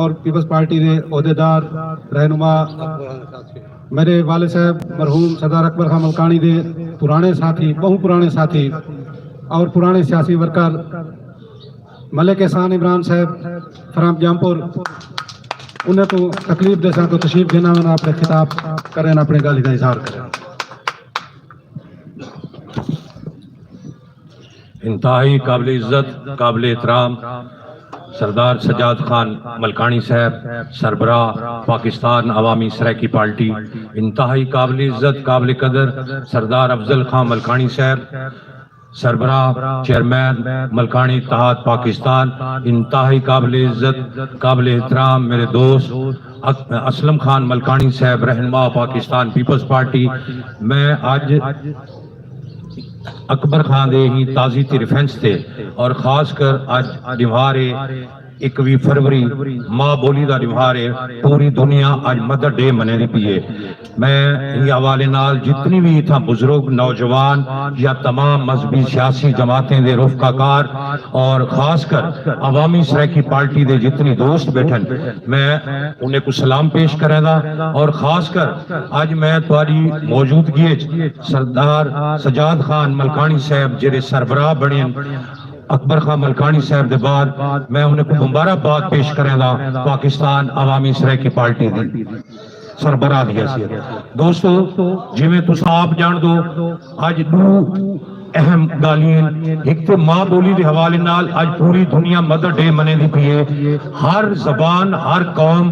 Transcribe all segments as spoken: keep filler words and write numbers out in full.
اور پیپلز پارٹی دے عہدیدار، رہنما، میرے والد صاحب مرحوم سردار اکبر خان ملکانی دے پرانے ساتھی، بہت پرانے ساتھی اور پرانے سیاسی ورکر ملک احسان عمران صاحب فرام جامپور، انہیں تو تکلیف دے ساتھ تشریف گھن آون، اپنے خطاب کرن، اپنے گل دا اظہار کرن۔ انتہائی قابل عزت، قابل احترام سردار سجاد خان ملکانی صاحب، سربراہ پاکستان عوامی سرائیکی پارٹی، انتہائی قابل عزت، قابل قدر سردار افضل خان ملکانی صاحب، سربراہ چیئرمین ملکانی اتحاد پاکستان، انتہائی قابل عزت، قابل احترام میرے دوست اک-، اسلم خان ملکانی صاحب، رہنما پاکستان پیپلز پارٹی۔ میں اڄ اکبر خان دے ہی تازی ریفرنس تے اور خاص کر اڄ ݙیہاڑے اکوی فروری، ماء ٻولی دا ݙیہاڑے، پوری دنیا اڄ مدر ڈے منیندی پئی ہے۔ میں ایں حوالے نال جتنی وی اتھاں بزرگ، نوجوان یا تمام مذہبی سیاسی جماعتیں دے رفقا کار اور خاص کر عوامی سرائیکی پارٹی دے جتنی دوست ٻیٹھن، میں انہیں کوں سلام پیش کریندا اور خاص کر اڄ میں تہاݙی موجودگی اچ سردار سجاد خان ملکانی صاحب جیڑھے سربراہ بݨین اکبر خان ملکانی صاحب دے بعد، میں انہیں کوں مبارکباد پیش کریندا پاکستان عوامی سرائیکی پارٹی دی سربراہ دی حیثیت۔ دوستو، جیویں تساں آپ ڄاݨدو، اڄ ݙو اہم ڳالھیں ہن۔ ہک تے ماء ٻولی دے حوالے نال اڄ پوری دنیا مدر ڈے منیندی پئی ہے۔ ہر زبان، ہر قوم،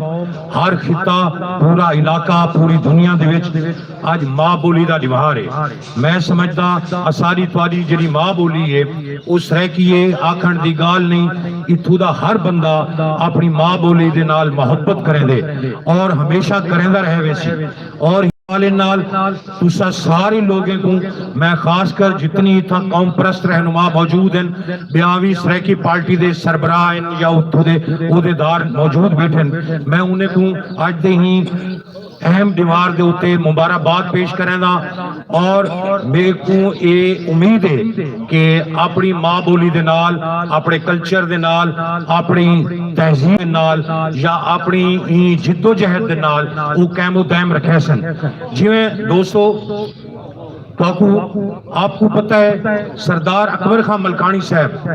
ہر خطہ، پورا علاقہ، پوری دنیا دے وچ اڄ ماء ٻولی دا ݙیہاڑ ہے۔ میں سمجھدا اساݙی تہاݙی جیڑھی ماء ٻولی ہے، او سرائیکی ہے، آکھݨ دی ڳالھ نہیں۔ اتھوں دا ہر بندہ اپݨی ماء ٻولی دے نال محبت کریندے اور ہمیشہ کریندا رہ ویسی۔ اور حوالے نال تساں سارے لوگیں کوں، میں خاص کر جتنی اتھاں قوم پرست رہنما موجود ہن، ٻیا وی سرائیکی پارٹی دے سربراہ ہن یا اتھوں دے عہدیدار موجود ٻیٹھن، میں انہیں کوں اڄ دے ہی اہم ݙیہاڑ دے اتے مبارکباد پیش کریندا اور میکوں اے امید ہے کہ اپݨی ماء ٻولی دے نال، اپݨے کلچر دے نال، اپݨی تہذیب دے نال یا اپݨی ایں جدوجہد دے نال او قائم و دائم رکھیسن۔ جیویں دوستو، تہاکوں آپ کوں پتہ ہے سردار اکبر خان ملکانی صاحب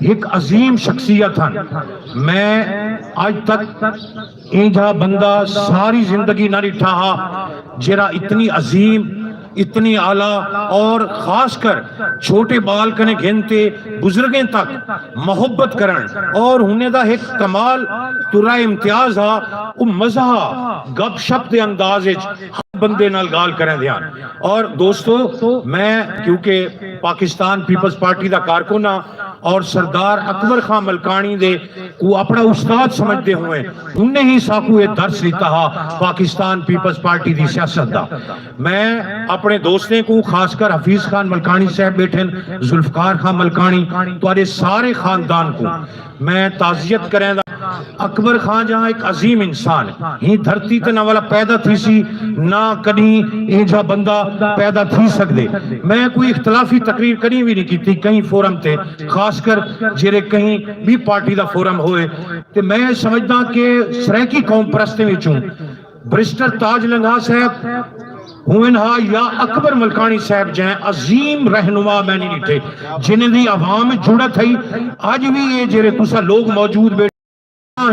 ہک عظیم شخصیت ہن۔ میں اڄ تک اینجھا بندہ ساری زندگی نہ ݙٹھا ہا جیڑھا اتنی عظیم، اتنی اعلیٰ اور خاص کر چھوٹے ٻال کنے گھن تے بزرگیں تک محبت کرݨ اور انہیں دا ہک کمال ترا امتیاز ہا۔ او مزہ، گپ شپ دے انداز اچ ہر بندے نال ڳالھ کریندے ہن۔ اور دوستو، میں کیونکہ پاکستان پیپلز پارٹی دا کارکن ہاں اور سردار اکبر خان ملکانی دے کوں اپݨا استاد سمجھدے ہوئے انہیں ہی ساکوں اے درس ݙتا ہا پاکستان پیپلز پارٹی دی سیاست دا۔ میں اپݨے دوستیں کوں، خاص کر حفیظ خان ملکانی صاحب ٻیٹھن، ذوالفقار خان ملکانی، تہاݙے سارے خاندان کوں میں تعزیت کریندا۔ اکبر خان جہاں ہک عظیم انسان ہے، ہی دھرتی تے نہ والا پیدا تھیسی، نہ کݙیں اینجھا بندہ پیدا تھی سڳدے۔ میں کوئی اختلافی تقریر کݙیں وی نہیں کیتی کہیں فورم تے، خاص کر جیڑھے کہیں ٻی پارٹی دا فورم ہوئے۔ تے میں سمجھداں کہ سرائیکی قوم پرستیں وچوں بیرسٹر تاج لنگھا صاحب ہوون ہا یا اکبر ملکانی صاحب جیہے عظیم رہنما میں نہیں ݙٹھے، جنہیں دی عوام وچ جڑت ہئی۔ اڄ وی اے جیڑھے تساں لوگ موجود ٻیٹھے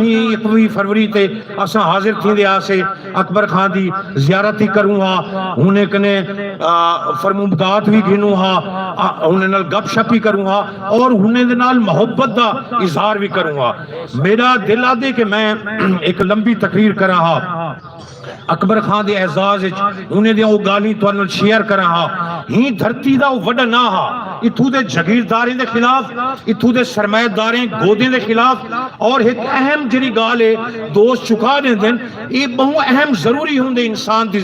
ہی اکوی فروری تے اساں حاضر تھیندے ہاسے، اکبر خان دی زیارت ہی کروں ہا، انہیں کنے، آ، فرمودات وی گھنوں ہا، آ، انہیں نال گپ شپ ہی کروں ہا اور انہیں دے نال محبت دا اظہار وی کروں ہا۔ میرا دل آدھے کہ میں ایک لمبی تقریر کراں ہا۔ اکبر خان دے اعزاز اچ انہیں دیاں او ڳالھیں تہاݙے نال شیئر کراں ہا۔ ہی دھرتی دا او وݙا ناں ہا، اتھوں دے جاگیرداریں دے خلاف، اتھوں دے سرمایہ داریں گودیں دے خلاف، اور ہک اہم جیڑھی ڳالھ ہے دوست چکا ݙیندن، اے ٻہوں اہم ضروری ہوندے انسان دی۔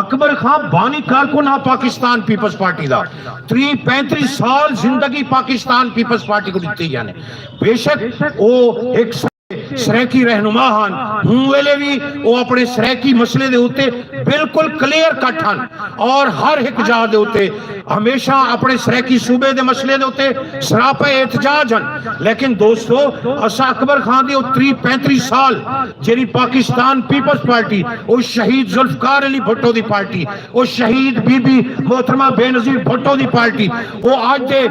اکبر خان بانی کارکن ہا پاکستان پیپلز پارٹی دا، تریہہ پینتریہہ سال زندگی پاکستان پیپلز پارٹی کوں ݙتی یعنی۔ بے شک او ہک سرائیکی رہنما ہن، ہوں ویلے وی او اپݨے سرائیکی مسئلے دے اتے بالکل کلیئر کٹ ہن اور ہر ہک جاہ دے اتے ہمیشہ اپݨے سرائیکی صوبے دے مسئلے دے اتے سراپا احتجاج ہن۔ لیکن دوستو، اساں اکبر خان دے او تریہہ پینتریہہ سال جیڑھی پاکستان پیپلز پارٹی، او شہید ذوالفقار علی بھٹو دی پارٹی، او شہید بی بی محترمہ بینظیر بھٹو دی پارٹی، او اڄ دے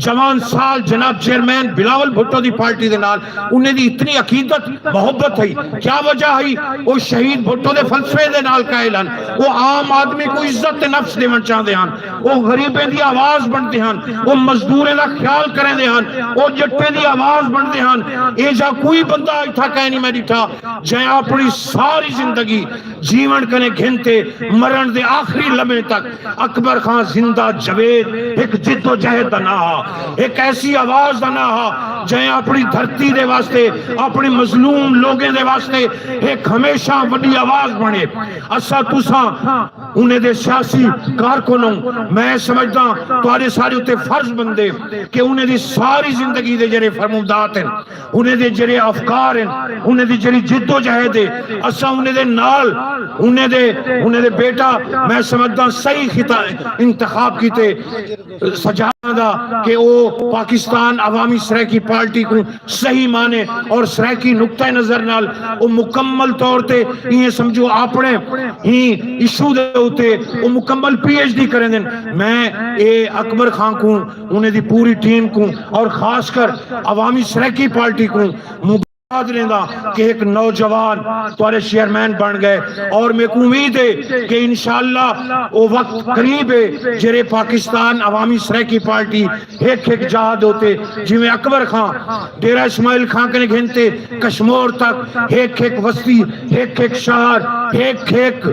جوان سال جناب چیئرمین بلاول بھٹو دی پارٹی دے نال انہیں دی اتنی عقیدت محبت ہئی۔ کیا وجہ ہئی؟ او شہید بھٹو دے فلسفے دے نال قائل ہن۔ او عام آدمی کوں عزت تے نفس ݙیوݨ چاہندے ہن۔ او غریبیں دی آواز بݨدے ہن۔ او مزدوریں دا خیال کریندے ہن۔ او ڄٹیں دی آواز بݨدے ہن۔ ایجھا کوئی بندہ اتھاں کائنی میں ݙٹھا جئیں اپݨی ساری زندگی جیوݨ کنے گھن تے مرݨ دے آخری لمحے تک اکبر خان زندہ جاوید ہک جدوجہد دا ناں ہا، ہک ایسی آواز دا ناں ہا جئیں اپݨی دھرتی دے واسطے، اپݨے مظلوم لوگیں دے واسطے ہک ہمیشہ وݙی آواز بݨے۔ اساں تساں انہیں دے سیاسی کارکن ہوں، میں سمجھداں تہاݙے سارے اتے فرض بݨدے کہ انہیں دی ساری زندگی دے جیڑھے فرمودات ہن، انہیں دے جیڑھے افکار ہن، انہیں دی جیڑھی جدوجہد ہے، اساں انہیں دے نال، انہیں دے، انہیں دے بیٹا، میں سمجھداں صحیح خطا-، انتخاب کیتے سجانا دا کہ او پاکستان عوامی سرائیکی پارٹی کوں صحیح معنی اور سرائیکی نقطہ نظر نال او مکمل طور تے ایئں سمجھو اپݨے ہی ایشو دے اتے او مکمل پی ایچ ڈی کریندن۔ میں اے اکبر خان کوں، انہیں دی پوری ٹیم کوں اور خاص کر عوامی سرائیکی پارٹی کوں مبارکباد ݙیندا کہ ہک نوجوان تہاݙے چیئرمین بݨ ڳئے اور میکوں امید ہے کہ انشاءاللہ او وقت قریب ہے جیڑھے پاکستان عوامی سرائیکی پارٹی ہک ہک جاہ دے اتے جیویں اکبر خان ڈیرہ اسماعیل خان کنے گھن تے کشمور تک ہک ہک وستی، ہک ہک شہر، ہک ہک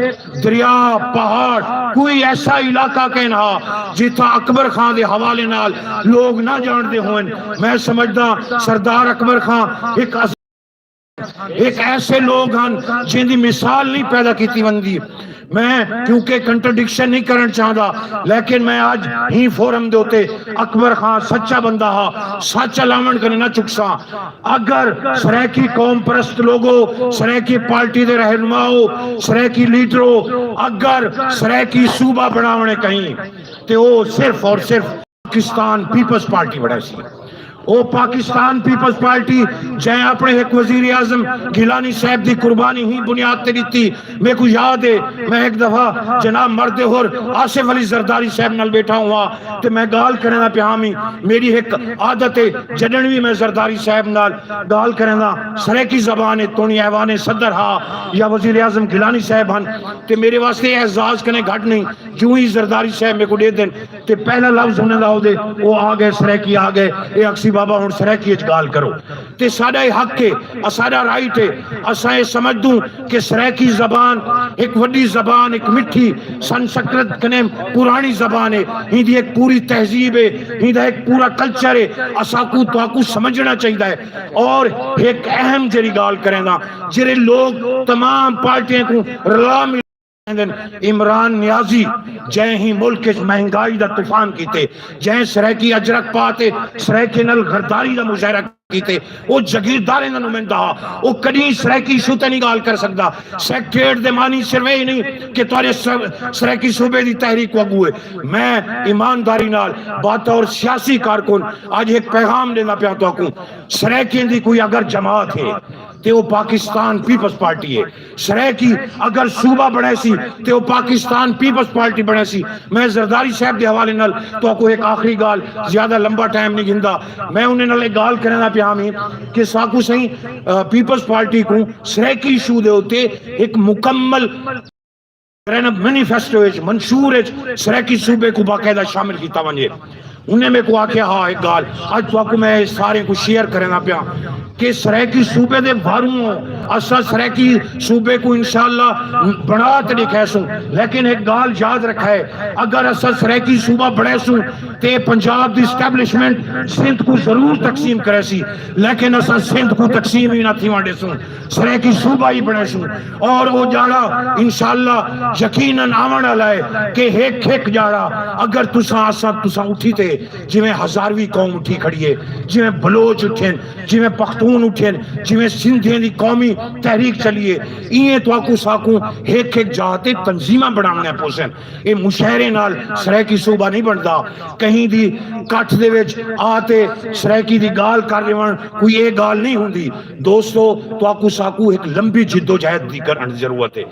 دریا، پہاڑ، کوئی ایسا علاقہ کائنی ہا جتھاں اکبر خان دے حوالے نال لوگ نہ ڄاݨدے ہوئن۔ میں سمجھداں سردار اکبر خان ہک عظیم ہک ایسے لوگ ہن جیندی مثال نہیں پیدا کیتی ویندی۔ میں کیونکہ کنٹرڈکشن نہیں کرݨ چاہندا، لیکن میں اڄ ہی فورم دے اتے اکبر خان سچا بندہ ہا، سچ الاوݨ کنے نہ چکساں۔ اگر سرائیکی قوم پرست لوگو، سرائیکی پارٹی دے رہنماؤ، سرائیکی لیڈرو، اگر سرائیکی صوبہ بݨاوݨے کہیں تے او صرف اور صرف پاکستان پیپلز پارٹی بݨیسی۔ او پاکستان پیپلز پارٹی جئیں اپݨے ہک وزیر اعظم گیلانی صاحب دی قربانی ہی بنیاد تے ݙتی۔ میکوں یاد ہے، میں ہک دفعہ جناب مرد حر آصف علی زرداری صاحب نال ٻیٹھا ہوا تے میں ڳالھ کریندا پیا ہامی۔ میݙی ہک عادت ہے، جݙݨ وی میں زرداری صاحب نال ڳالھ کریندا، سرائیکی زبان ہے، توݨی ایوان صدر ہا یا وزیر اعظم گیلانی صاحب ہن، تے میݙے واسطے اعزاز کنے گھٹ نہیں۔ جوں ہی زرداری صاحب میکوں ݙیہدن تے پہلا لفظ انہیں دا ہوندے، او آ ڳئے، سرائیکی آ ڳئے، اے آکھسی بابا ہݨ سرائیکی اچ ڳالھ کرو۔ تے ساݙا اے حق ہے، اساݙا رائٹ ہے، اساں اے سمجھدوں کہ سرائیکی زبان ہک وݙی زبان، ہک مٹھی سنسکرت کنے پراݨی زبان ہے، ہیندی ہک پوری تہذیب ہے، ہیندا ہک پورا کلچر ہے، اساکوں تہاکوں سمجھݨا چاہیدا ہے۔ اور ہک اہم جیڑھی ڳالھ کریندا، جیڑھے لوگ تمام پارٹیاں کوں رلا مل کریندن، عمران نیازی جئیں ہی ملک اچ مہنگائی دا طوفان کیتے، جئیں سرائیکی اجرک پا تے سرائیکیں نال غداری دا مظاہرہ کیتے، او جگیرداریں دا نمائندہ ہا، او کݙیں سرائیکی ایشو تے نہیں ڳالھ کر سڳدا۔ سیکریٹریٹ دے معنی صرف اے نہیں کہ تہاݙے س-، سرائیکی صوبے دی تحریک کوں اڳوں ہے۔ میں ایمانداری نال بطور سیاسی کارکن اڄ ہک پیغام ݙیندا پیاں تہاکوں، سرائیکیں دی کوئی اگر جماعت ہے تے او پاکستان پیپلز پارٹی ہے۔ سرائیکی اگر صوبہ بݨیسی تے او پاکستان پیپلز پارٹی بݨیسی۔ میں زرداری صاحب دے حوالے نال تہاکوں ہک آخری ڳالھ، زیادہ لمبا ٹائم نہیں گھندا، میں انہیں نال اے ڳالھ کریندا پیا ہامی کہ ساکوں سئیں، آ، پیپلز پارٹی کوں سرائیکی ایشو دے اتے ہک مکمل کرن مینیفیسٹو اچ، منشور اچ سرائیکی صوبے کوں باقاعدہ شامل کیتا ونڄے۔ انہیں میکوں آکھیا ہا ہک ڳالھ، اڄ تہاکوں میں ساریں کوں شیئر کریندا پیاں کہ سرائیکی صوبے دے باہروں اساں سرائیکی صوبے کوں انشاءاللہ بݨا تے ݙکھیسوں، لیکن ہک ڳالھ یاد رکھائے، اگر اساں سرائیکی صوبہ بݨیسوں تے پنجاب دی اسٹیبلشمنٹ سندھ کوں ضرور تقسیم کریسی، لیکن اساں سندھ کوں تقسیم ہی نہ تھیوݨ ݙیسوں۔ سرائیکی صوبہ ہی بݨیسوں اور او ڄاڑا انشاءاللہ یقیناً آوݨ والا ہے کہ ہک ہک ڄاڑا اگر تساں اساں تساں اٹھی تے جویں ہزاروی قوم اٹھی کھڑی ہے، جویں بلوچ اٹھن، جویں پختون اٹھن، جویں سندھیں دی قومی تحریک چلی ہے، ایویں تہاکوں ساکوں ہک ہک جاہ تے تنظیماں بناوݨیاں پوسن۔ اے مشاعرے نال سرائیکی صوبہ نہیں بندا۔ کہیں دی کٹھ دے وچ آ تے سرائیکی دی ڳالھ کر ݙیوݨ کوئی اے ڳالھ نہیں ہوندی۔ دوستو، تہاکوں ساکوں ہک لمبی جدوجہد دی کرݨ دی ضرورت ہے۔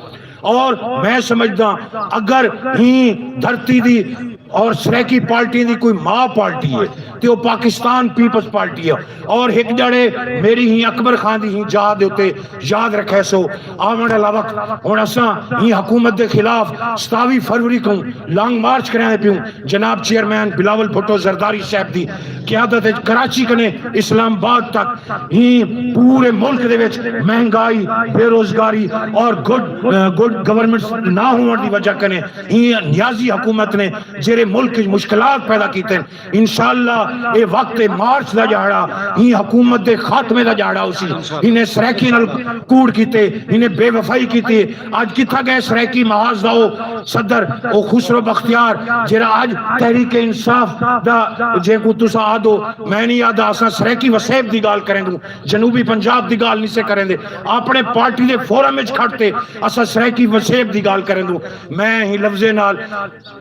اور میں سمجھدا، اگر ہی دھرتی دی اور سرائیکی پارٹی دی کوئی ماں پارٹی ہے تے او پاکستان پیپلز پارٹی ہے۔ اور ہک جڑے میری ہی اکبر خان دی ہی جاہ دے اتے یاد رکھے سو، آوݨ والا وقت ہݨ اساں ہی حکومت دے خلاف ستاوی فروری کوں لانگ مارچ کرݨ پیوں۔ جناب چیئرمین بلاول بھٹو زرداری صاحب دی قیادت وچ کراچی کنے اسلام آباد تک ہی پورے ملک دے وچ مہنگائی، بے روزگاری اور گڈ، گڈ گورنمنٹ نہ ہووݨ دی وجہ کنے ہی نیازی حکومت نے جیڑھے ملک وچ مشکلات پیدا کیتے، انشاءاللہ اے وقت مارچ دا ݙیہاڑا ہی حکومت دے خاتمے دا ݙیہاڑا ہوسی۔ انہیں سرائیکی نال کوڑ کیتے، انہیں بے وفائی کیتی۔ اڄ کتھاں ڳئے سرائیکی محاذ دا او صدر، او خسرو بختیار، جیڑھا اڄ تحریک انصاف دا، جینکوں تساں آہدو، میں نہیں آہدا، اساں سرائیکی وسیب دی ڳالھ کریندوں، جنوبی پنجاب دی ڳالھ نہیں سے کریندے، اپݨے پارٹی دے فورم وچ کھڑ تے اساں سرائیکی وسیب دی ڳالھ کریندوں۔ میں ہی لفظیں نال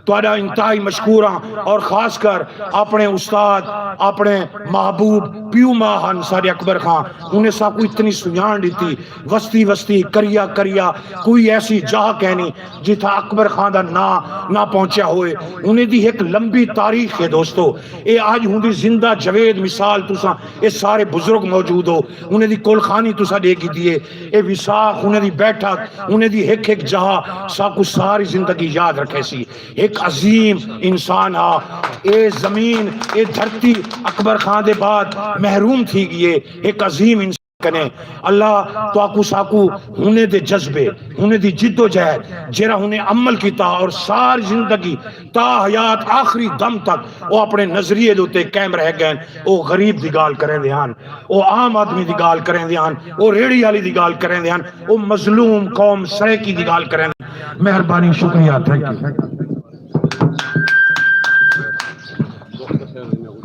تہاݙا انتہائی مشکور ہاں، اور خاص کر اپݨے استاد، اپݨے محبوب پیو ماں ہن ساݙے اکبر خان، انہیں ساکوں اتنی سنڄاݨ ݙتی، وستی وستی، قریہ قریہ، کوئی ایسی جاہ کینی جتھاں اکبر خان دا ناں نہ پہنچیا ہوئے۔ انہیں دی ہک لمبی تاریخ ہے دوستو، اے اڄ ہوندی زندہ جاوید مثال، تساں اے سارے بزرگ موجود ہو، انہیں دی کلخانی تساں ݙے گھدی ہے۔ اے وساخ، انہیں دی بیٹھک، انہیں دی ہک ہک جاہ ساکوں ساری زندگی یاد رکھیسی۔ ہک عظیم انسان ہا۔ اے زمین، اے دھرتی اکبر خان دے بعد محروم تھی ڳئی ہے ہک عظیم انسان کنے۔ اللہ تہاکوں ساکوں ہنے دے جذبے، ہنے دی جدوجہد، جیڑھا ہنے عمل کیتا اور ساری زندگی تا حیات آخری دم تک او اپݨے نظریے دے اتے قائم رہ ڳئن۔ او غریب دی ڳالھ کریندے ہن، او عام آدمی دی ڳالھ کریندے ہن، او ریڑھی آلی دی ڳالھ کریندے ہن، او مظلوم قوم سرائیکی دی ڳالھ کریندے ہن۔ مہربانی، شکریہ، تھینک یو۔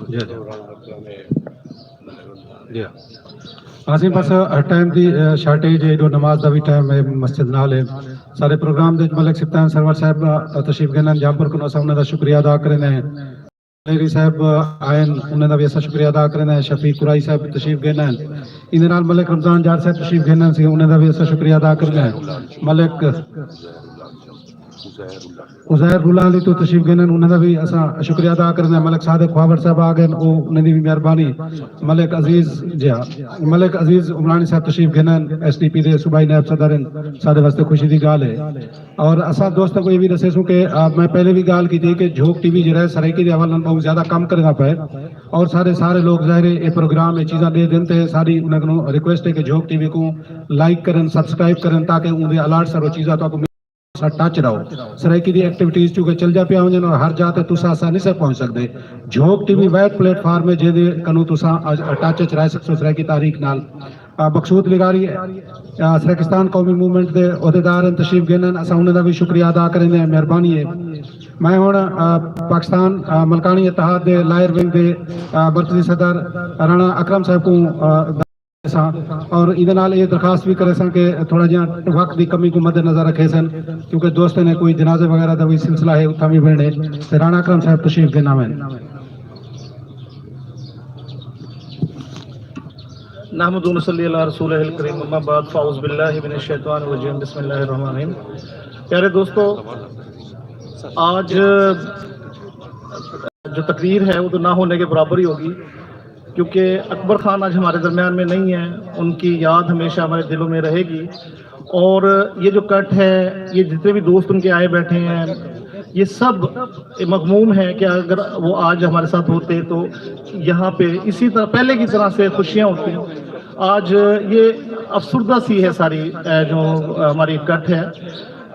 جی، جی۔ جی۔ اسیں بس ٹائم دی، اے، شارٹیج ہے، ایݙو نماز دا وی ٹائم ہے، مسجد نال ہے۔ سارے پروگرام دے ملک سبطان سرور صاحب، اے، تشریف گھنن جام پور کنوں، اساں انہاں دا شکریہ ادا کریندے ہیں۔ لیری صاحب آئن، انہاں دا وی اساں شکریہ ادا کریندے ہیں۔ شفیق قرائی صاحب تشریف گھنن۔ ایندے نال ملک رمضان جار صاحب تشریف گھنن سی، انہاں دا وی اساں شکریہ ادا کریندے ہیں۔ ملک عزیر رولان علی تو تشریف گھنن، انہاں دا وی اساں شکریہ ادا کریندے ہیں۔ ملک صادق خواوڑ صاحب آ ڳئن، او انہاں دی وی مہربانی۔ ملک عزیز، جی ہاں، ملک عزیز عمرانی صاحب تشریف گھنن، ایس ڈی پی دے صوبائی نائب صدر ہن، ساݙے واسطے خوشی دی ڳالھ ہے۔ اور اساں دوستاں کوں اے وی ݙسیسوں کہ، آ، میں پہلے وی ڳالھ کیتی کہ جھوک ٹی وی جیڑھا ہے سرائیکی دے حوالے نال ٻہوں زیادہ کم کریندا پئے، اور سارے، سارے لوک ظاہر ہے اے پروگرام، اے چیزاں ݙے ݙین تے ساݙی انہاں کنوں ریکویسٹ ہے کہ جھوک ٹی وی کوں لائک کرن، سبسکرائب کرن، تاکہ اوندے الرٹ سارو چیزاں تہاکوں سا ٹچ رہو۔ سرائیکی دی ایکٹیویٹیز چونکہ چلدیاں پیاں ہوندیاں اور ہر جاہ تے تساں اساں نہیں سے پہنچ سڳدے۔ جھوک ٹی وی واحد پلیٹ فارم ہے جیندے کنوں تساں اڄ ٹچ اچ رہ سڳسو سرائیکی تاریخ نال۔ آ، مقصود لغاری، آ، سرائیکستان قومی موومنٹ دے عہدیدار ہن، تشریف گھنن، اساں انہاں دا وی شکریہ ادا کریندے ہیں، مہربانی ہے۔ میں ہݨ، آ، پاکستان، آ، ملکانی اتحاد دے لائر ونگ دے، آ، مرکزی صدر رانا اکرم صاحب کوں، آ، ساں اور ایندے نال اے درخواست وی کریساں کہ تھوڑا جیہاں وقت دی کمی کوں مد نظر رکھیسن، کیونکہ دوستیں نے کوئی جنازے وغیرہ دا وی سلسلہ ہے، اتھاں وی ونڄݨے، تے رانا اکرم صاحب تشریف گھن آون۔ نحمد و نصلی علی رسولہ الکریم، اما بعد، فاعوذ باللہ من الشیطان الرجیم، بسم اللہ الرحمن الرحیم۔ پیارے دوستو، آج جو تقریر ہے وہ تو نہ ہونے کے برابر ہی ہوگی، کیونکہ اکبر خان آج ہمارے درمیان میں نہیں ہیں، ان کی یاد ہمیشہ ہمارے دلوں میں رہے گی۔ اور یہ جو کٹ ہے، یہ جتنے بھی دوست ان کے آئے بیٹھے ہیں، یہ سب مغموم ہیں کہ اگر وہ آج ہمارے ساتھ ہوتے تو یہاں پہ اسی طرح، پہلے کی طرح سے خوشیاں ہوتی۔ آج یہ افسردہ سی ہے ساری، اے، جو ہماری کٹ ہے۔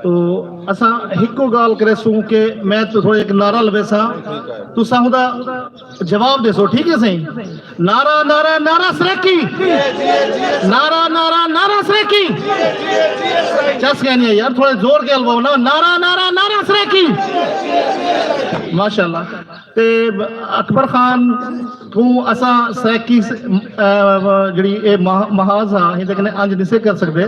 تو اساں ہکو ڳالھ کریسوں کہ میں تو تھوڑا ہک نعرہ لویساں، تساں اوندا جواب ݙیسو، ٹھیک ہے سائیں؟ نعرہ، نعرہ، نعرہ سرائیکی۔ نعرہ، نعرہ، نعرہ سرائیکی۔ چس ڳئے نہیں یار، تھوڑے زور کے لواؤ نا۔ نعرہ، نعرہ، نعرہ سرائیکی۔ ماشاءاللہ۔ تے اکبر خان کوں اساں سرائیکی س-، آ، جڑی اے مح-، محاذ ہا، ہیندے کنے انج نسے کر سکدے۔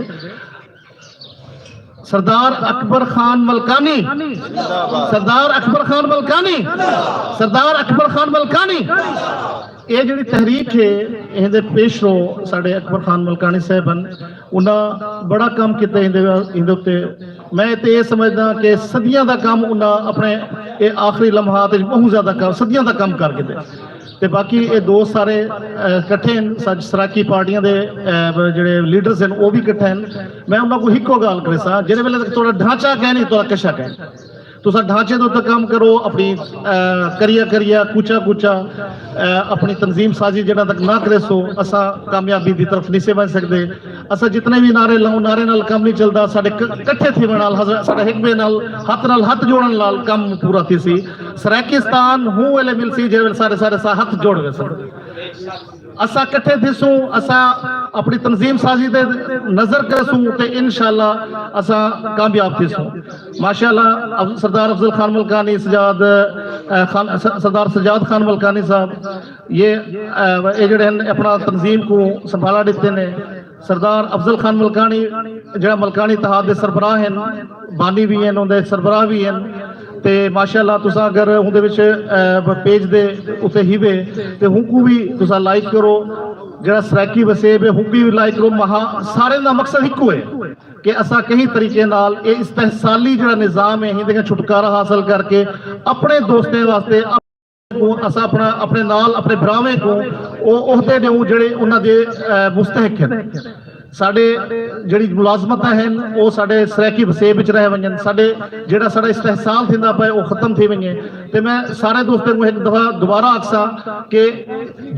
سردار اکبر خان ملکانی، سردار اکبر خان ملکانی، سردار اکبر خان ملکانی۔ اے جڑی تحریک ہے، ہیندے پیش رو ساڈے اکبر خان ملکانی صاحب ہن۔ انہاں بڑا کم کیتا ہیندے، ہیندے اتے۔ میں تے اے سمجھدا کہ صدیاں دا کم انہاں اپنے اے آخری لمحات وچ بہت زیادہ کم، صدیاں دا کم کر گھدے۔ تے باقی اے دوست سارے، اے، کٹھے ہن، سج-، سرائیکی پارٹیاں دے، اے، جڑے لیڈرز ہن، او وی کٹھے ہن۔ میں انہاں کوں ہکو گالھ کریساں، جیڑھے ویلے تک تہاڈا ڈھانچہ کائنی، تہاڈا کشا کائنی۔ تساں ڈھانچے دے اتے کم کرو، اپنی، اے، کریا کریا، کوچہ کوچہ، اے، اپنی تنظیم سازی جنہاں تک نہ کریسو، اساں کامیابی دی طرف نسے ونڄ سڳدے۔ اساں جتنے وی نعرے لاؤں، نعرے نال کم نی چلدا، ساڈے ک-، کٹھے تھیوݨ نال، حضرت، ساڈے ہک ٻئے نال ہتھ نال ہتھ جوڑݨ نال کم پورا تھیسی۔ سرائیکستان ہوں ویلے ملسی جیں ویلے سارے سارے سا ہتھ جوڑ ویسن۔ اساں کٹھے تھیسوں، اساں اپݨی تنظیم سازی تے نظر کریسوں تے انشاءاللہ اساں کامیاب تھیسوں۔ ماشاءاللہ، اب-، سردار افضل خان ملکانی، سجاد، اے، خان، س-، سردار سجاد خان ملکانی صاحب، یہ، اے، اے جڑے ہن اپݨا تنظیم کوں سنبھالا ݙتے نے۔ سردار افضل خان ملکانی جڑا ملکانی اتحاد دے سربراہ ہن، بانی وی ہن، اوندے سربراہ وی ہن۔ تے ماشاءاللہ تساں اگر اوندے وچ، اے، پیج دے اتے ہیوے تے ہونکوں وی تساں لائک کرو۔ جڑا سرائیکی وسیب ہے ہونکوں وی لائک کرو۔ مہا-، سارے دا مقصد ہکو ہے کہ اساں کہیں طریقے نال اے استحصالی جڑا نظام ہے ہیندے کوں چھٹکارا حاصل کر کے اپݨے دوستیں واسطے کوں اساں اپݨا، اپݨے نال اپݨے بھراویں کوں او عہدے ݙیوں جڑے انہاں دے، اے، مستحق ہن۔ ساݙے جڑی ملازمتاں ہن او ساݙے سرائیکی وسیب وچ رہ ونڄن، ساݙے جڑا ساݙا استحصال تھیندا پئے او ختم تھی ونڄے۔ تے میں سارے دوستاں کوں ہک دفعہ دوبارہ آکھساں کہ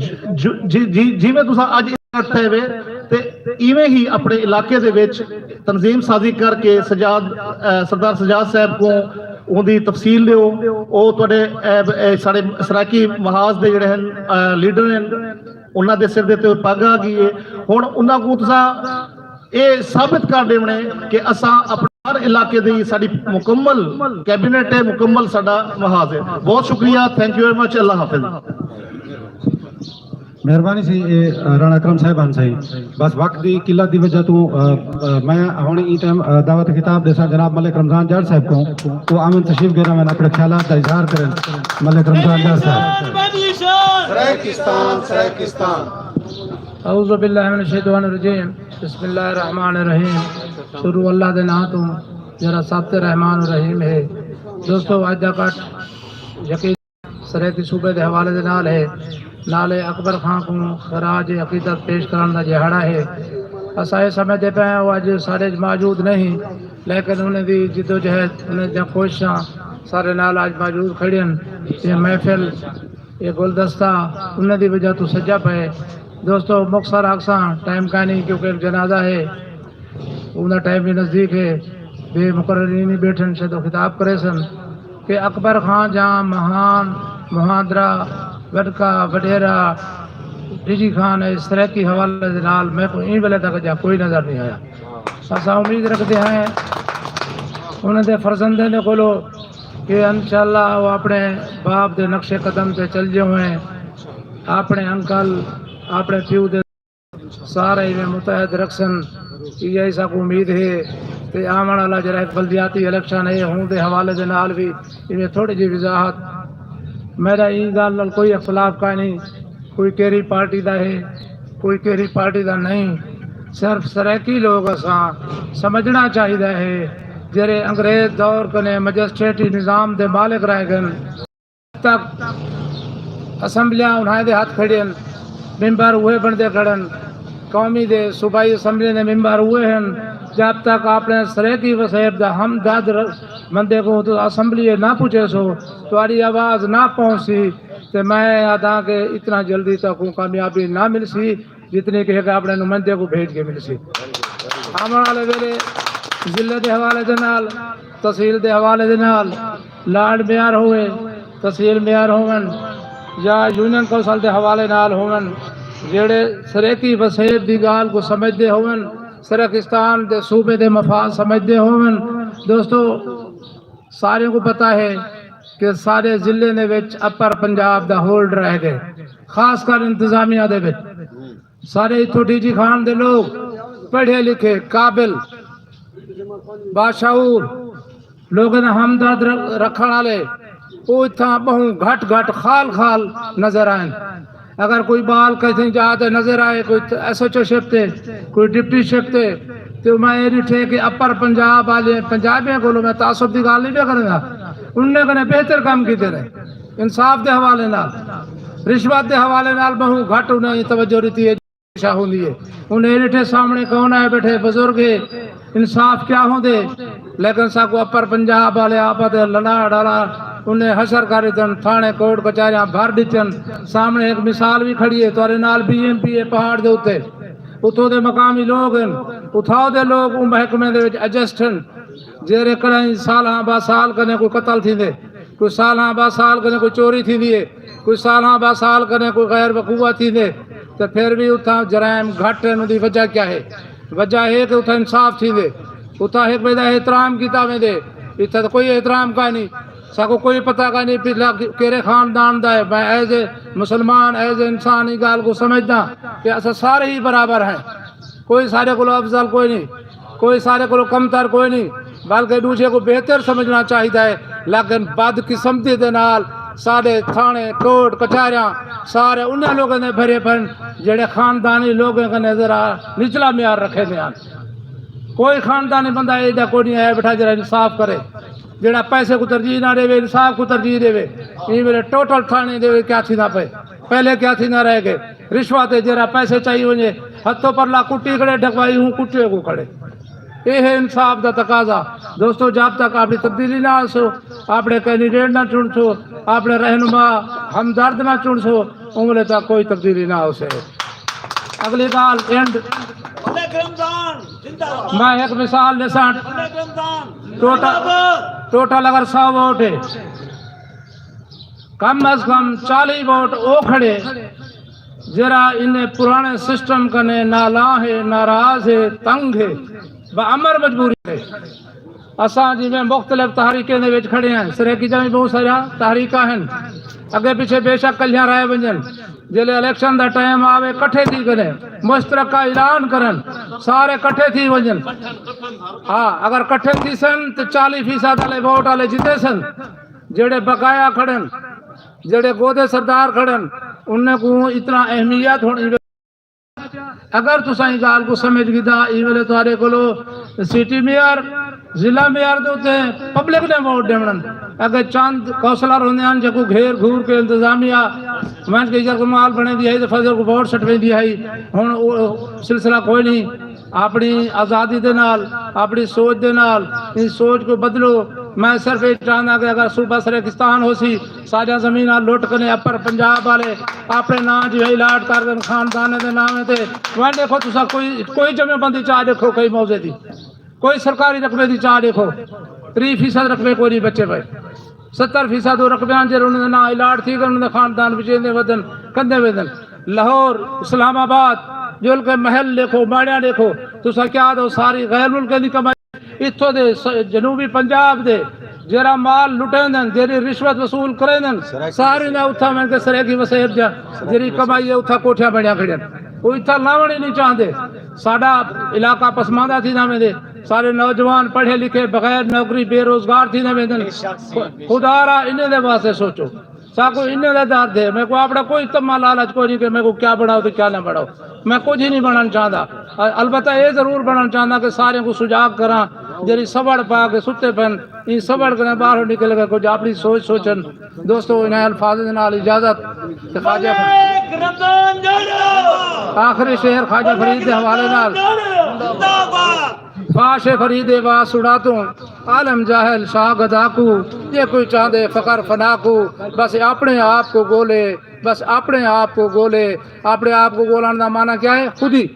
ج-، ج-، جی، جی، جیویں تساں اڄ اکٹھے وے تے ایویں ہی اپݨے علاقے دے وچ تنظیم سازی کر کے سجاد، اے، سردار سجاد صاحب کوں اوندی تفصیل ݙیو۔ او تہاݙے، اے، اے، ساݙے سرائیکی محاذ دے جڑے ہن، اے، لیڈر ہن، انہاں دے سر دے تے پڳ آ ڳئی ہے۔ ہݨ انہاں کوں تساں اے ثابت کر ݙیوݨے کہ اساں اپݨے ہر علاقے دی ساݙی مکمل کیبنٹ ہے، مکمل ساݙا محاذ ہے۔ بہت شکریہ، thank you very much، اللہ حافظ۔ مہربانی سی، اے، رانا اکرم صاحب ہن سائیں۔ بس وقت دی قلت دی وجہ توں، آ، آ، میں ہݨ ایں ٹائم، آ، دعوت خطاب ݙیساں جناب ملک رمضان جاڑ صاحب کوں۔ او آون تشریف گھن آون، اپݨے خیالات دا اظہار کرن۔ ملک رمضان جاڑ صاحب۔ سرائیکستان، سرائیکستان۔ اعوذ باللہ من الشیطان الرجیم۔ بسم اللہ الرحمن الرحیم۔ شروع اللہ دے ناں توں جڑا سب تے رحمان الرحیم ہے۔ دوستو، اڄ دا اکٹھ یقین سرائیکی صوبے دے حوالے دے نال ہے، نالے اکبر خان کوں خراج عقیدت پیش کرݨ دا ݙیہاڑا ہے۔ اساں اے سمجھدے پئے ہیں او اڄ ساݙے اچ موجود نہیں، لیکن انہیں دی جدوجہد، انہیں دیاں کوششاں سارے نال اڄ موجود کھڑین۔ یہ محفل، یہ گلدستہ انہیں دی وجہ توں سجا پئے۔ دوستو، مختصر آکھساں، ٹائم کائنی کیونکہ جنازہ ہے۔ اوندا ٹائم وی نزدیک ہے، ٻئے مقررین وی ٻیٹھن، شاید او خطاب کریسن کہ اکبر خان جاں مہان، مہاندرا، وݙکا، وݙیرا، ڈیجی خان ہے، سرائیکی حوالے دے نال میکوں ایں ویلے تک اجاں کوئی نظر نہیں آیا۔ اساں امید رکھدے ہیں انہاں دے فرزندیں دے کولو کہ انشاءاللہ او اپݨے باپ دے نقش قدم تے چل جیویں، اپݨے انکل، اپݨے پیو دے سارے ایویں متحد رکھسن، ایہا ہی ساکوں امید ہے۔ تے آوݨ والا جیڑھا ہک بلدیاتی الیکشن ہے، ہوں دے حوالے دے نال وی ایویں تھوڑی جی وضاحت۔ میݙا ایں ڳالھ نال کوئی اختلاف کائنی، کوئی کیڑھی پارٹی دا ہے، کوئی کیڑھی پارٹی دا نہیں۔ صرف سرائیکی لوگ اساں سمجھݨا چاہیدا ہے، جیڑھے انگریز دور کنے مجسٹریٹی نظام دے مالک رہ ڳن، تک اسمبلیاں انہائیں دے ہتھ کھڑین، ممبر اوہے بݨدے کھڑن، قومی دے صوبائی اسمبلی دے ممبر اوہے ہن۔ جب تک اپݨے سرائیکی وسیب دا ہمدرد ر-، بندے کوں تساں اسمبلی اچ نہ پچھیسو، تہاݙی آواز نہ پہنچسی، تے میں آہداں کہ اتنا جلدی تہاکوں کامیابی نہ ملسی۔ جتنی کہ ہک اپݨے نمائندے کوں بھیج کے ملسی۔ آوݨ والے ویلے ضلع دے حوالے دے نال، تحصیل دے حوالے دے نال، لارڈ میئر ہووے، تحصیل میئر ہوون یا یونین کونسل دے حوالے نال ہوون، جیڑھے سرائیکی وسیب دی ڳالھ کوں سمجھدے ہوون، سرائیکستان دے صوبے دے مفاد سمجھدے ہوون۔ دوستو، ساریاں کوں پتہ ہے کہ سارے ضلع دے وچ اپر پنجاب دا ہولڈ رہ گئے، خاص کر انتظامیہ دے وچ۔ سارے اتھوں ڈی جی خان دے لوگ، پڑھے لکھے، قابل، باشعور، لوگاں دا ہمدرد ر- رکھݨ والے، او اتھاں ٻہوں گھٹ گھٹ، خال خال نظر آئن۔ اگر کوئی ٻال کہیں جا تے نظر آئے، کوئی ایس ایچ او شپ تے، کوئی ڈپٹی شپ تے، تے میں اے ݙٹھے کہ اپر پنجاب والے، پنجابیاں کولوں، میں تعصب دی ڳالھ نہیں پیا کریندا، انہیں کنے بہتر کم کیتے نے، انصاف دے حوالے نال، رشوت دے حوالے نال ٻہوں گھٹ انہیں توجہ ݙتی ہے۔ شاہ ہوندی ہے۔ ہن اے ݙٹھے سامݨے کون آئے ٻیٹھے، بزرگ ہے، انصاف کیا ہوندے؟ لیکن ساکوں اپر پنجاب والے آپت لڑا ڈالا، انہیں حشر کر ݙتن، تھاݨے کوٹ کچہریاں بھر ݙتن۔ سامݨے ہک مثال وی کھڑی ہے، تہاݙے نال بی ایم پی ہے پہاڑ دے اتے، اتھوں دے مقامی لوگ ہن، اتھاؤ دے لوگ اوں محکمے دے وچ ایڈجسٹ ہن، جیڑھے کݙاہیں سالاں با سال کنے کوئی قتل تھیندے، کوئی سالاں با سال کنے کوئی چوری تھیندی ہے، کوئی سالاں با سال کنے کوئی غیر وقوع تھیندے، تے پھر وی اتھاں جرائم گھٹ ہن۔ اوندی وجہ کیا ہے؟ وجہ ہے کہ اتھاں انصاف تھیندے، اتھاں ہک ٻئے دا احترام کیتا ویندے۔ اتھاں تاں کوئی احترام کائنی، ساکوں کوئی پتہ کائنی پچھلا کیڑھے خاندان دا ہے۔ میں ایز اے مسلمان، ایز اے انسان ایں ڳالھ کوں سمجھداں کہ اساں سارے ہی برابر ہیں، کوئی سارے کولوں افضل کوئی نہیں، کوئی سارے کولوں کمتر کوئی نہیں، بلکہ ݙوجھے کوں بہتر سمجھݨا چاہیدا ہے۔ لیکن بدقسمتی دے نال سارے تھاݨے، کوٹ کچہریاں سارے انہاں لوگاں دے بھرے پن، جیڑھے خاندانی لوگاں کنے ذرا نچلا معیار رکھیندے ہن۔ کوئی خاندانی بندہ ایجھا کوئی نہیں آیا ٻیٹھا جیڑھا انصاف کرے، جیڑھا پیسے کوں ترجیح نہ ݙیوے، انصاف کوں ترجیح ݙیوے۔ ایں ویلے ٹوٹل تھاݨے دے وچ کیا تھیندا پئے، پہلے کیا تھیندا رہ ڳئے؟ رشوت ہے، جیڑھا پیسے چائی ونڄے، ہتھوں پرلا کٹی کھڑے، ڈھکوائی ہوں کٹے کوں کھڑے۔ اے ہے انصاف دا تقاضا۔ دوستو، جب تک اپݨی تبدیلی نہ آسو، اپݨے کینڈیڈیٹ نہ چݨسو، اپݨے رہنما ہمدرد نہ چݨسو، اوں ویلے تک کوئی تبدیلی نہ ہوسے۔ اڳلی ڳالھ اینڈ، ملک رمضان زندہ باد۔ میں ہک مثال ݙساں، ملک رمضان ٹوٹل، زندہ باد۔ ٹوٹل اگر سو ووٹ ہے، کم از کم چالیہہ ووٹ او کھڑے، جیڑھا انہیں پراݨے سسٹم کنے نالاں ہے، ناراض ہے، تنگ ہے، بامر مجبوری ہے۔ اساں جیویں مختلف تحریکیں دے وچ کھڑے ہیں، سرائیکی دا وی ٻہوں سارا تحریکاں ہن، اڳے پچھے بے شک کلھیاں رہ ونڄن، جیلے الیکشن دا ٹائم آوے، کٹھے تھی کنے مشترکہ اعلان کرن، سارے کٹھے تھی ونڄن۔ ہاں، اگر کٹھے تھیسن تے چالیہہ فیصد والے ووٹ والے جیتے سن۔ جیڑھے بقایا کھڑن، جیڑھے گودے سردار کھڑن، انہیں کوں اتنا اہمیت ہݨ ایوے۔ اگر تساں ایں ڳالھ کوں سمجھ گھدا، ایں ویلے تہاݙے کولو سٹی میئر، ضلع میئر دے اتے پبلک نے ووٹ ݙیوݨن۔ اگر چند کونسلر ہوندے ہن جیکوں گھیر گھور کے انتظامیہ ونڄ کے عزت کمال بݨیندی ہئی تے فضل کوں ووٹ سٹویندی ہئی، ہݨ او سلسلہ کوئی نہیں۔ اپݨی آزادی دے نال، اپݨی سوچ دے نال، ایں سوچ کوں بدلو۔ میں صرف اے چاہنداں کہ اگر صوبہ سرائیکستان ہوسی، ساݙیاں زمیناں لٹ کنے اپر پنجاب والے اپݨے ناں جی الاٹ کر ݙین خاندانیں دے ناویں تے، میں ݙیکھو تساں کوئی، کوئی جمع بندی چا ݙیکھو کئی موضع دی، کوئی سرکاری رقبے دی چا ݙیکھو، تریہہ فیصد رقبے کوئی نہیں بچے پئے۔ ستر فیصد او رقبیاں جیڑھے انہاں دے ناں الاٹ تھی ڳئے، انہاں دے خاندان وچیندے ودن، کندے ودن۔ لاہور، اسلام آباد، جل کے محل ݙیکھو، ماڑیاں ݙیکھو، تساں کیا ݙو ساری غیر ملکیں دی کمائی۔ اتھوں دے س-، جنوبی پنجاب دے جیڑھا مال لٹیندن، جیڑھی رشوت وصول کریندن، ساری نہ اتھاں ونڄ کے سرائیکی وسیب جا، جیڑھی کمائی ہے اتھاں کوٹھیاں بݨیاں کھڑیاں۔ او اتھاں لاوݨ ہی نہیں چاہندے۔ ساݙا علاقہ پسماندہ تھیندا ویندے۔ سارے نوجوان پڑھے لکھے بغیر نوکری بے روزگار تھیندے ویندن۔ خدا را انہیں دے واسطے سوچو۔ ساکوں انہیں دا درد ہے۔ میکوں اپݨا کوئی تما لالچ کوئی نہیں کہ میکوں کیا بݨاؤ تے کیا نہ بݨاؤ۔ میں کجھ ہی نہیں بݨݨ چاہندا۔ ال-، البتہ اے ضرور بݨݨ چاہندا کہ سارے کوں سجاگ کراں۔ جیڑھی سوڑ پا کے ستے پن، ایں سوڑ کنے ٻاہر نکل کے کجھ اپݨی سوچ سوچن۔ دوستو، انہیں الفاظ دے نال اجازت۔ تے خواجہ ملک رمضان جیڑھا۔ آخری شعر خواجہ فرید دے حوالے نال۔ زندہ باد۔ فاش فرید وا سݨا توں عالم جاہل شاہ گدا کوں، جے کوئی چاہندے فقر فنا کوں، بس اپݨے آپ کوں ڳولے، بس اپݨے آپ کوں ڳولے۔ اپݨے آپ کوں ڳولݨ دا معنی کیا ہے؟ خودی۔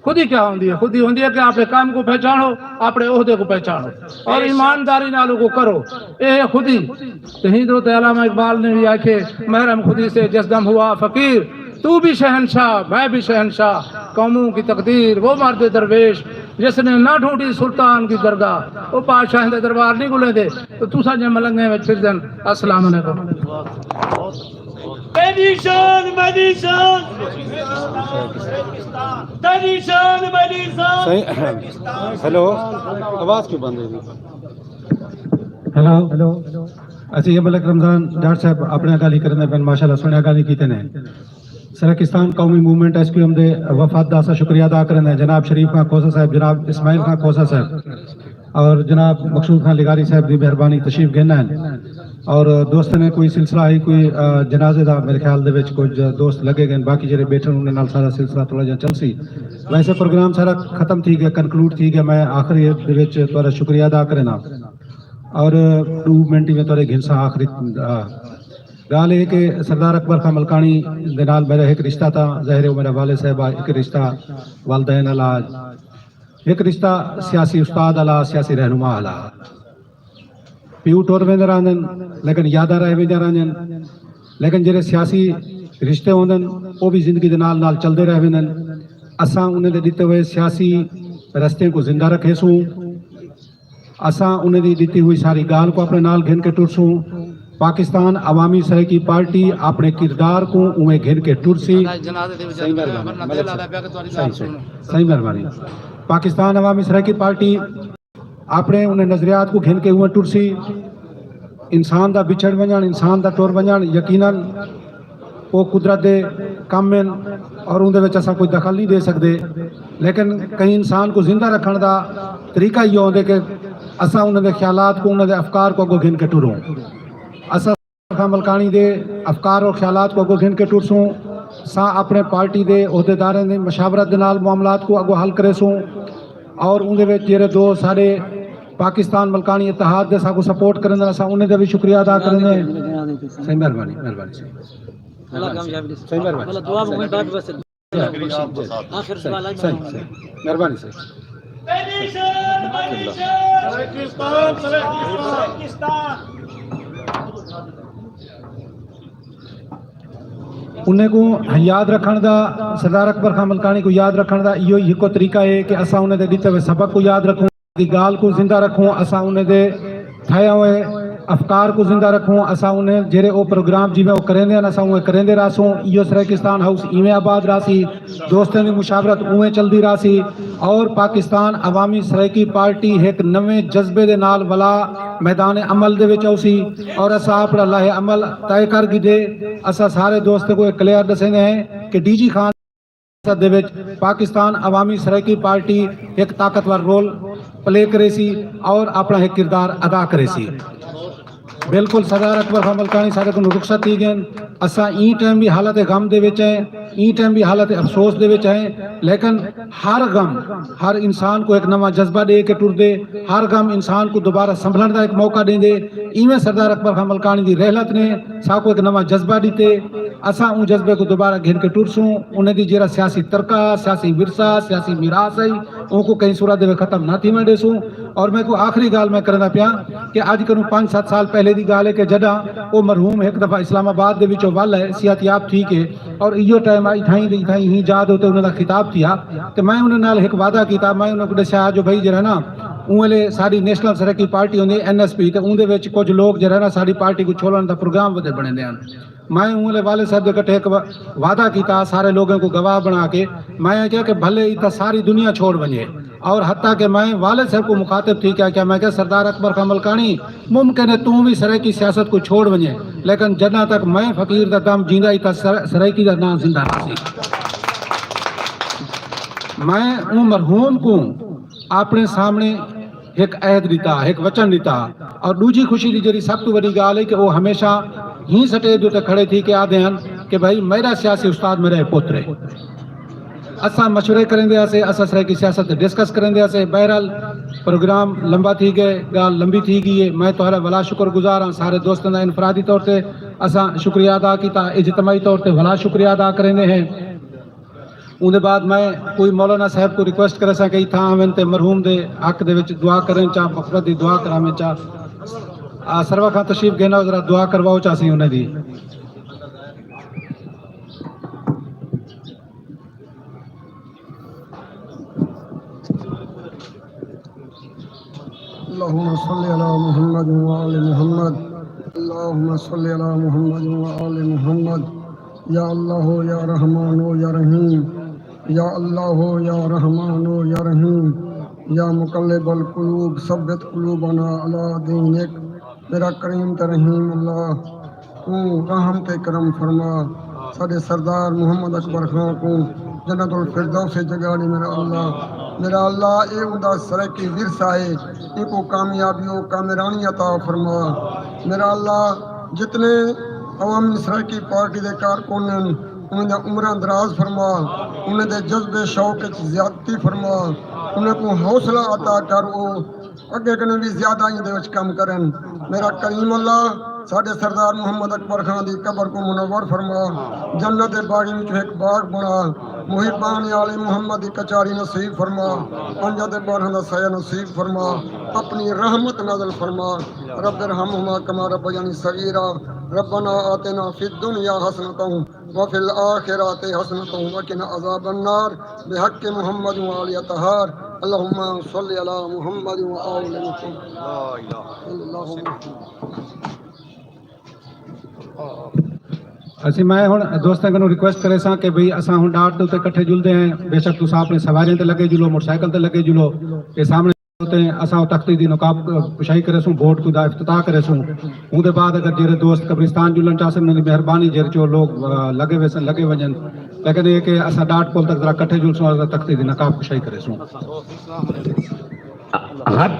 خودی کیا ہوندی ہے؟ خودی ہوندی ہے کہ اپݨے کم کوں پہچاݨو، اپݨے عہدے کوں پہچاݨو اور ایمانداری نال اوکوں کرو۔ اے ہے خودی۔ تے ہندو تے علامہ اقبال نے وی آکھے، محرم خودی سے جس دم ہوا فقیر، تو بھی شہنشاہ، میں بھی شہنشاہ۔ قوموں کی تقدیر، وہ مرد درویش جس نے نہ ڈھونڈی سلطان کی درگاہ۔ وہ بادشاہ دے دربار نہیں گلے دے، تو تسا جے ملنگے میں پھر دن۔ السلام علیکم۔ میری شان، میری شان، تیری شان، میری شان۔ صحیح۔ ہیلو، آواز کیوں بند ہے جی؟ ہیلو، ہیلو۔ اسی اے ملک رمضان ڈاٹ صاحب اپݨیاں ڳالھیں کریندے پئن، ماشاءاللہ سوہݨیاں ڳالھیں کیتے نے۔ سرائیکستان قومی موومنٹ، ایس کیو ایم، دے وفد دا اساں شکریہ ادا کریندے ہیں، جناب شریف خان کھوسہ صاحب، جناب اسماعیل خان کھوسہ صاحب اور جناب مقصود خان لغاری صاحب دی مہربانی تشریف گھن آئن۔ اور دوستاں نے کوئی سلسلہ ہئی، کوئی، آ، جنازے دا میرے خیال دے وچ کچھ دوست لڳے ڳئے، باقی جیڑھے ٻیٹھن انہاں نال سارا سلسلہ تھوڑا جیہا چلسی۔ ویسے پروگرام سارا ختم تھی ڳیا، کنکلوڈ تھی ڳیا۔ میں آخری دے وچ تہاݙا شکریہ ادا کرینداں۔ اور ݙو منٹ میں تہاݙے گھنساں آخری، آ، ڳالھ اے کہ سردار اکبر خان ملکاݨی دے نال میݙا ہک رشتہ تاں ظاہر ہے، او میݙا والد صاحب آ، ہک رشتہ والدین آلا، ہک رشتہ سیاسی استاد آلا، سیاسی رہنما آلا۔ پیو ٹر ویندے رہندن، لیکن یاداں رہ ویندیاں رہندن۔ لیکن جیڑھے سیاسی رشتے ہوندن، او وی زندگی دے نال نال چلدے رہ ویندن۔ اساں انہیں دے ݙتے ہوئے سیاسی رستیں کوں زندہ رکھیسوں۔ اساں انہیں دی ݙتی ہوئی ساری ڳالھ کوں اپݨے نال گھن کے ٹرسوں۔ پاکستان عوامی سرائیکی پارٹی اپݨے کردار کوں اونویں گھن کے ٹرسی۔ صحیح مہربانی، ملک صاحب۔ صحیح، صحیح۔ صحیح مہربانی۔ پاکستان عوامی سرائیکی پارٹی اپݨے انہیں نظریات کوں گھن کے اونویں ٹرسی۔ انسان دا بچھڑ ونڄݨ، انسان دا ٹر ونڄݨ، یقیناً او قدرت دے کم ہن اور اوندے وچ اساں کوئی دخل نہیں ݙے سڳدے، لیکن کہیں انسان کوں زندہ رکھݨ دا طریقہ ایہو ہوندے کہ اساں انہاں دے خیالات کوں، انہاں دے افکار کوں اڳوں گھن کے ٹروں۔ اساں خان ملکاݨی دے افکار اور خیالات کوں اڳوں گھن کے ٹرسوں، اساں اپݨے پارٹی دے عہدیداریں دی مشاورت دے نال معاملات کوں اڳوں حل کریسوں۔ اور اوندے وچ جیڑھے دوست ساݙے پاکستان ملکاݨی اتحاد دے ساکوں سپورٹ کریندن، اساں انہیں دا وی شکریہ ادا کریندے ہیں۔ صحیح، مہربانی، مہربانی سائیں۔ اللہ کامیابی ݙے۔ صحیح، مہربانی۔ اللہ دعا میں بعد بس۔ آخر سوال ہے۔ صحیح، صحیح۔ مہربانی سائیں۔ انہیں کوں یاد رکھݨ دا، سردار اکبر خان ملکاݨی کوں یاد رکھݨ دا ایہو ہی ہکو طریقہ ہے کہ اساں انہیں دے ݙتے ہوئے سبق کوں یاد رکھوں، دی ڳالھ کوں زندہ رکھوں، اساں انہیں دے تھئے ہوئے افکار کوں زندہ رکھوں، اساں انہیں جیڑھے او پروگرام جیویں او کریندے ہن، اساں اونویں کریندے رہسوں۔ ایہو سرائیکستان ہاؤس ایویں آباد رہسی، دوستیں دی مشاورت اونویں چلدی رہسی اور پاکستان عوامی سرائیکی پارٹی ہک نویں جذبے دے نال ولا میدان عمل دے وچ آؤسی اور اساں اپݨا لائحہ عمل طے کر گھدے۔ اساں سارے دوستیں کوں اے کلیئر ݙسیندے ہیں کہ ڈی جی خان دے وچ پاکستان عوامی سرائیکی پارٹی ہک طاقتور رول پلے کریسی اور اپݨا ہک کردار ادا کریسی۔ بالکل سردار اکبر خان ملکاݨی ساݙے کوں رخصت تھی ڳئن۔ اساں ایں ٹائم وی حالت غم دے وچ ہیں، ایں ٹائم وی حالت افسوس دے وچ ہیں، لیکن ہر غم، ہر انسان کوں ہک نواں جذبہ ݙے کے ٹردے، ہر غم انسان کوں دوبارہ سنبھلݨ دا ہک موقع ݙیندے۔ ایویں سردار اکبر خان ملکاݨی دی رحلت نے ساکوں ہک نواں جذبہ ݙتے۔ اساں اوں جذبے کوں دوبارہ گھن کے ٹرسوں۔ انہیں دی جیڑھا سیاسی ترکہ، سیاسی ورثہ، سیاسی میراث ہئی، اونکوں کہیں صورت دے وچ ختم نہ تھیوݨ ݙیسوں۔ اور میکوں آخری ڳالھ میں کریندا پیاں کہ اڄ کنوں پنج ست سال پہلے دی ڳالھ ہے کہ جݙاں او مرحوم ہک دفعہ اسلام آباد دے وچوں ول ہے، صحت یاب تھی کے، اور ایہو ٹائم آ اتھائیں دے اتھائیں ہی جا دے اتے انہاں دا خطاب تھیا، تے میں انہاں نال ہک وعدہ کیتا، میں انہاں کوں ݙسیا جو بھئی جیڑھا نا اوں ویلے ساݙی نیشنل سرائیکی پارٹی ہوندی، این ایس پی، تے اوندے وچ کجھ لوک جیڑھا نا ساݙی پارٹی کوں چھوڑݨ دا پروگرام ودے بݨیندے ہن۔ میں اوں ویلے والد صاحب دے کٹھے ہک و-، وعدہ کیتا، سارے لوگوں کوں گواہ بݨا کے میں آکھیا کہ بھلے اتھاں ساری دنیا چھوڑ ونڄے، اور حتیٰ کہ میں والد صاحب کوں مخاطب تھی کے آکھیا، میں کہیا سردار اکبر خان ملکاݨی، ممکن ہے توں وی سرائیکی سیاست کوں چھوڑ ونڄے، لیکن جݙاں تک میں فقیر دا دم جیندا اتھاں سر-، سرائیکی دا ناں زندہ رہسی۔ میں اوں مرحوم کوں اپݨے سامݨے ہک عہد ݙتا، ہک وچن ݙتا۔ اور ݙوجھی خوشی دی جیڑھی سب توں وݙی ڳالھ ہے کہ او ہمیشہ ہی سٹیج دے اتے کھڑے تھی کے آہدے ہن کہ بھائی میݙا سیاسی استاد میݙا اے پتر ہے۔ اساں مشورے کریندے ہاسے، اساں سرائیکی سیاست تے ڈسکس کریندے ہاسے۔ بہرحال پروگرام لمبا تھی ڳئے، ڳالھ لمبی تھی ڳئی ہے۔ میں تہاݙا ولا شکر گزار ہاں، سارے دوستاں دا انفرادی طور تے اساں شکریہ ادا کیتا، اجتماعی طور تے ولا شکریہ ادا کریندے ہیں۔ اوندے بعد میں کوئی مولانا صاحب کوں ریکویسٹ کریساں کہ اتھاں آون تے مرحوم دے حق دے وچ دعا کرن چا، مغفرت دی دعا کراون چا۔ آ، سروا خان تشریف گھن آؤ، ذرا دعا کرواؤ چا سی انہیں دی۔ اللهم صل على محمد وآل محمد. اللهم صل على محمد وآل محمد. یا اللہ، یا رحمان، یا رحیم. یا اللہ، یا رحمان، یا رحیم. یا مقلب القلوب، ثبت قلوبنا على دينك. میرا کریم تے رحیم اللہ، توں رحم تے کرم فرما. ساݙے سردار محمد اکبر خان کوں جنت الفردوس جڳہ ݙے میرا اللہ. میرا اللہ، اے اوندا سرائیکی ورثہ ہے، اینکوں کامیابی و کامرانی عطا فرما. میرا اللہ، جتنے عوامی سرائیکی پارٹی دے کارکن ہن، انہاں دیاں عمراں دراز فرما، انہاں دے جذبے شوق اچ زیادتی فرما، انہاں کوں حوصلہ عطا کر، او اڳے کنوں وی زیادہ ایندے وچ کم کرن. میرا کریم اللہ، ساݙے سردار محمد اکبر خان دی قبر کوں منور فرما، جنت دے باغیں وچوں ہک باغ بݨا، محبان آل محمد دی کچاری نصیب فرما، پنجاں دے ٻارہاں دا سایہ نصیب فرما، اپݨی رحمت نازل فرما. رب ارحمهما كما ربياني صغيرا. ربنا آتنا في الدنيا حسنة وفي الآخرة حسنة وقنا عذاب النار بحق محمد وآل اطهار. اللهم صل على محمد وآل محمد. صلى الله عليه وسلم. اسی میں ہن دوستاں کنوں ریکویسٹ کریساں کہ بھئی اساں ہن ڈاٹ دے اتے کٹھے جلدے ہیں، بے شک تساں اپݨے سواریاں تے لڳے جلو، موٹر سائیکل تے لڳے جلو، تے سامݨے تے اساں او تختی دی نقاب کشائی کریسوں، بورڈ کوں دا افتتاح کریسوں. اوں دے بعد اگر جیڑھے دوست قبرستان جلݨ چاہسن، انہاں دی مہربانی، جیڑھے چو لوگ، آ، لڳے ویسن، لڳے ونڄن. لیکن اے کہ اساں ڈاٹ پل تک ذرا کٹھے جلسوں، اساں تختی دی نقاب کشائی کریسوں. ہر